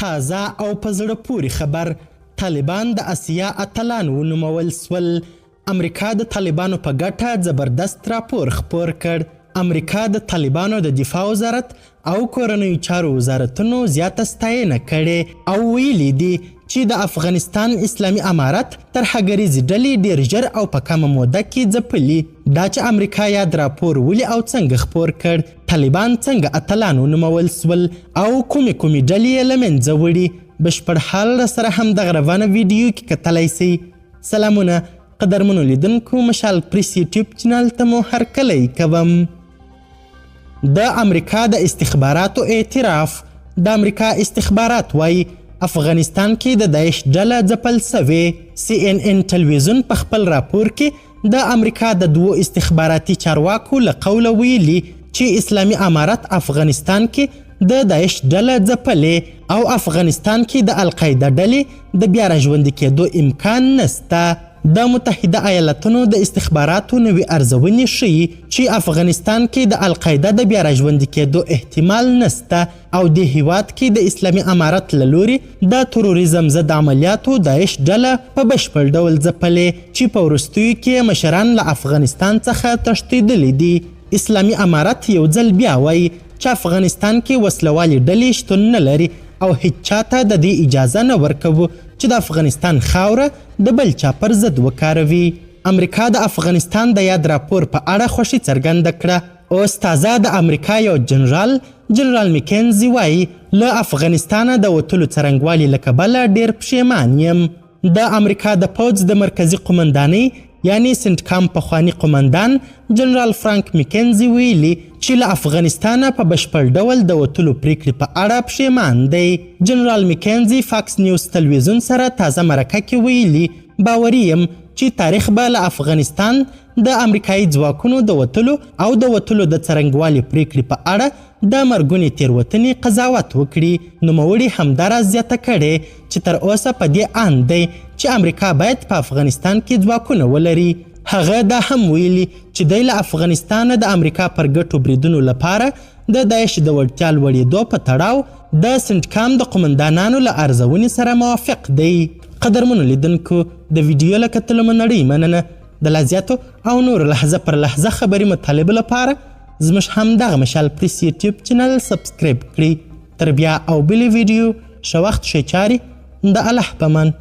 تازه او په زړه پورې خبر، طالبان د اسیا اتلان ونومول سول. امریکا د طالبانو په ګټه زبردست راپور خپور کړ. امریکا د طالبانو د دفاع وزارت او کورنیو چارو وزارتونو زیاته ستاینه کړې او ویلي دي چې د افغانستان اسلامي امارت ترهګریزې ډلې ډېر ژر او په کمه موده کې ځپلي. دا چې امریکا یاد راپور ولې او څنګه خپور کړ، طالبان څنګه اتلان ونومول سول او کومې کومې ډلې یې له منځه وړي، بشپړ حال راسره همدغه روانه ویډیو کې کتلی سئ. سلامونه قدرمنو لیدونکو، مشال پریس یوټیوب چینل ته مو هرکلی کوم. د امریکا د استخباراتو اعتراف. د امریکا استخبارات وایي افغانستان کې د داعش ډله ځپل سوې. سی ان ان تلویزیون په خپل راپور کې د امریکا د دوو استخباراتي چارواکو له قوله ویلي چې اسلامي امارت افغانستان کې د داعش ډله ځپلې او افغانستان کې د القاعده ډلې د بیا راژوندي کېدو امکان نسته. د متحده ایالتونو د استخباراتو نوې ارزونې ښيي چې افغانستان کې د القاعده د بیا راژوندي کېدو احتمال نسته او دې هیواد کې د اسلامي امارت له لوري د تروریزم ضد عملیاتو داعش ډله په بشپړ ډول ځپلې چې په وروستیو کې مشران له افغانستان څخه تښتېدلي دي. اسلامي امارت یو ځل بیا وایي چې افغانستان کې وسلوالې ډلې شتون نه لري او هیچا ته د دې اجازه نه ورکوو چې د افغانستان خاوره د بل چا پر ضد وکاروي. امریکا د افغانستان د یاد راپور په اړه خوښي څرګنده کړه. اوس تازه د امریکا یو جنرال، جنرال میکنزي وایي، له افغانستانه د وتلو څرنګوالي له کبله ډېر پښېمان یم. د امریکا د پوځ د مرکزي قومندانۍ یعنی سنټکام پخواني قومندان جنرال فرانک میکنزي ویلي چې له افغانستانه په بشپړ ډول د وتلو پریکړې په اړه پښیمان دی. جنرال میکنزي فاکس نیوز تلویزیون سره تازه مرکه کې ویلي، باوري یم چې تاریخ به له افغانستان د امریکایي ځواکونو د وتلو او د وتلو د څرنګوالي پریکړې په اړه د مرګونې تېروتنې قضاوت وکړي. نوموړي همداراز زیاته کړې چې تر اوسه په دې اند دی چې امریکا باید په افغانستان کې ځواکونه ولري. هغه دا هم ویلي چې دی له افغانستانه د امریکا پر ګټو بریدونو لپاره د داعش د وړتیا لوړېدو په تړاو د سنټکام د قومندانانو له ارزونې سره موافق دی. قدرمنو لیدونکو، د ویډیو له کتلو مو نړۍ مننه. د لا زیاتو او نورو لحظه پر لحظه خبري مطالبو لپاره زموږ همدغه مشال پریس یوټیوب چینل سبسکرایب کړئ. تر بیا او بلې ویډیو، ښه وخت ښې چارې، د الله په مان.